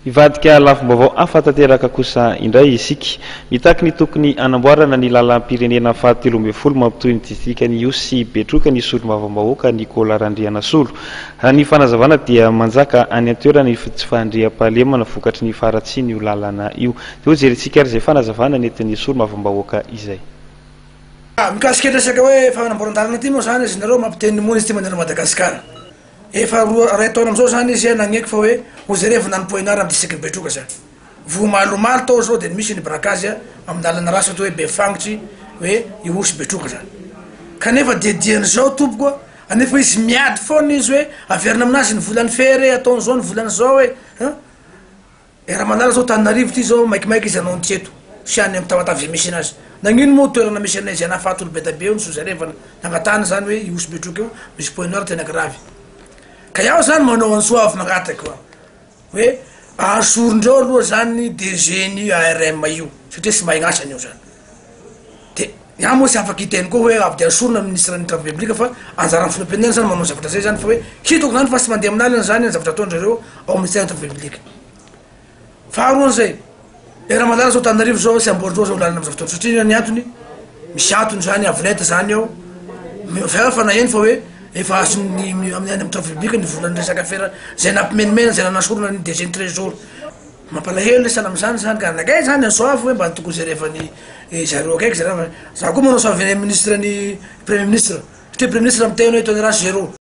Hivadika lafim-baovao hafa tanteraka kosa indray isika. Mitaky ny tokony hanamboarana ny lalam-pirenena faha-13 mampitohy ny distrikan'i Ihosy sy Betroka ny solombavambahoaka Nicolas Randrianasolo. Raha ny fanazavana dia manjaka any an-toerana ny tsy fahandriampahalemana vokatry ny faharatsian'io lalana io. Dia hojerentsika ary izay fanazavana nentin'ny solombavambahoaka izay. Mikasika ny resaka hoe fanamboaran-dalana ity moa izany izy nareo mampiteny moa izy ity manerana Madagasikara. Efa roa iray taona amizao zany izy nagneky fa hoe ho jerevina ny point noir am district Betroka zany. Vo omaly omaly tao zao de misy ny braquage am lalana ratsy atao hoe Befangitry hoe Ihosy Betroka zany. Kanefa dia dian'izao tompoko a, anefa izy miady foana izy hoe averina aminazy ny volan'ny fery e, ataon'izao ny volan'izao e, an. E Ramanala zao Tananarivo ty zao maikimaika izy hanao ny tsy eto sy any am Tamatave zay misy anazy. Nagnino moa toerana misy anay zay nahafaty olo be da be eo no sojarevana nangatahana zany hoe Ihosy Betroka io misy point noir tena grave. Ka iaho zany manao antso avo mangataky hoa hoe asorondreo aloha zany DG ny ARM io satria tsy mahay gn'asany io zany. De iaho moa tsy afaky hiteny koa hoe avy de asorina ministre ny travaux public fa anjaran'ny filoham-pirenena zany manao zavatra zay zany fa hoe hitako zany fa tsy mandeha amin'alina zany ny zavatra ataon-drareo ao ministère ny travaux public. Faharoa zay, e Ramalala zao Antananarivo zao tsy amboarin-dreo zao lalana amizao fotoana satria ny antony misy antony zany avo lenta zany ao, fa fa naheno fa hoe efa azon'ny amin'ny any amin'ny travaux public ny volan'ny resaka afera zay nampimenimena zay nanasorana ny DG ny trésor. Mampalahelo le sahala amizany zany ka nagay zany ansoavy hoe mba tokony jerevany zareo akaiky zareo fa za koa manao soavy any ministre ny premier ministre satria premier ministre miteny hoe tolérance zéro.